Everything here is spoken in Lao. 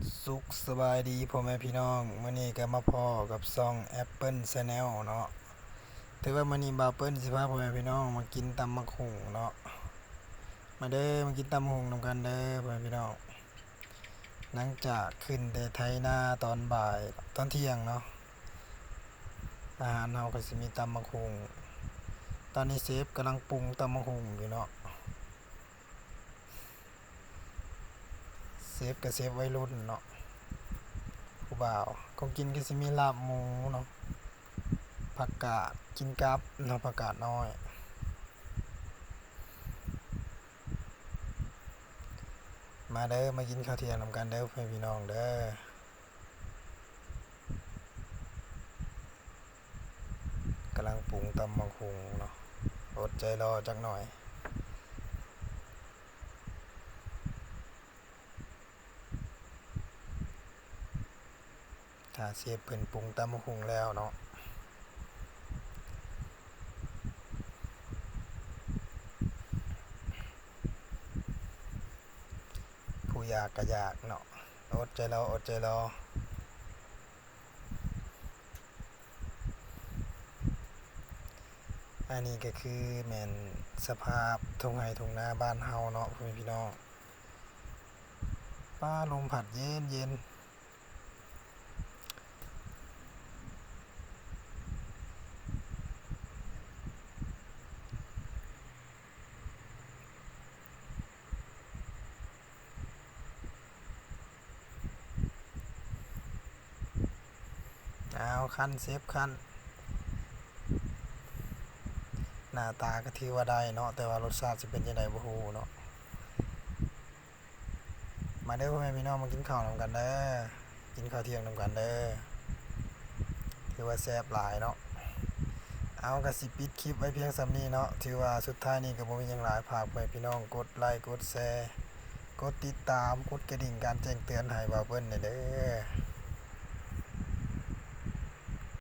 ສຸກສະບາຍດີພໍ່ແມ່ພີ່ນ້ອງ, ມື້ນີ້ກໍມາພໍ້ກັບຊ່ອງ Apple Channel ເນາະ. ຖືວ່າມື້ນີ້ບ່າວເປີ້ນຊິພາພໍ່ແມ່ພີ່ນ້ອງມາກິນຕຳບັກຫຸ່ງເນາະ. ມາເດີ ມາກິນຕຳບັກຫຸ່ງນຳກັນເດີພໍ່ແມ່ພີ່ນ້ອງ. ຫຼັງຈາກຂຶ້ນແຕ່ໄຖນາຕອນບ່າຍ ຕອນທ່ຽງເນາະ, ອາຫານເຮົາກໍຊິມີຕຳບັກຫຸ່ງ. ຕອນນີ້ເຊຟກຳລັງປຸງຕຳບັກຫຸ່ງຢູ່ເນາະ. ເຊຟກໍເຊຟໄວລຸ້ນເນາະ ຜູ້ບ່າວ. ຂອງກິນກໍຊິມີລາບໝູເນາະ, ຜັກກາດກິນກັບເນາະ, ຜັກກາດນ້ອຍ. ມາເດີ ມາກິນເຂົ້າທ່ຽງນຳກັນເດີພໍ່ແມ່ພີ່ນ້ອງເດີ. ກຳລັງປຸງຕຳບັກຫຸ່ງເນາະ, ອົດໃຈລໍຈັກໜ້ອຍ. ຖ້າເຊຟເພິ່ນປຸງຕຳບັກຫຸ່ງແລ້ວເນາະ, ຜູ້ຢາກກໍຢາກເນາະ, ອົດໃຈລໍ ອົດໃຈລໍ. ອັນນີ້ກໍຄືແມ່ນສະພາບທົ່ງໄຮ່ທົ່ງນາບ້ານເຮົາເນາະ ພໍ່ແມ່ພີ່ນ້ອງ. ປາ ລົມພັດເຢັນໆ. ອ້າວ ຄັນ ເຊຟຄັນ. ໜ້າຕາກໍຖືວ່າໄດ້ເນາະ, ແຕ່ວ່າລົດຊາດຊິເປັນຈັ່ງໃດບໍ່ຮູ້ເນາະ. ມາເດີພໍ່ແມ່ພີ່ນ້ອງ ມາກິນເຂົ້ານຳກັນເດີ, ກິນເຂົ້າທ່ຽງນຳກັນເດີ. ຖືວ່າແຊບຫຼາຍເນາະ. ເອົາ ກໍຊິປິດຄລິບໄວ້ພຽງສ່ຳນີ້ເນາະ. ຖືວ່າສຸດທ້າຍນີ້ກໍບໍ່ມີຫຍັງຫຼາຍ, ຝາກພໍ່ແມ່ພີ່ນ້ອງກົດໄລ ກົດແຊ ກົດຕິດຕາມ ກົດກະດິ່ງການແຈ້ງເຕືອນໃຫ້ບ່າວເປີ້ນແດ່ເດີ.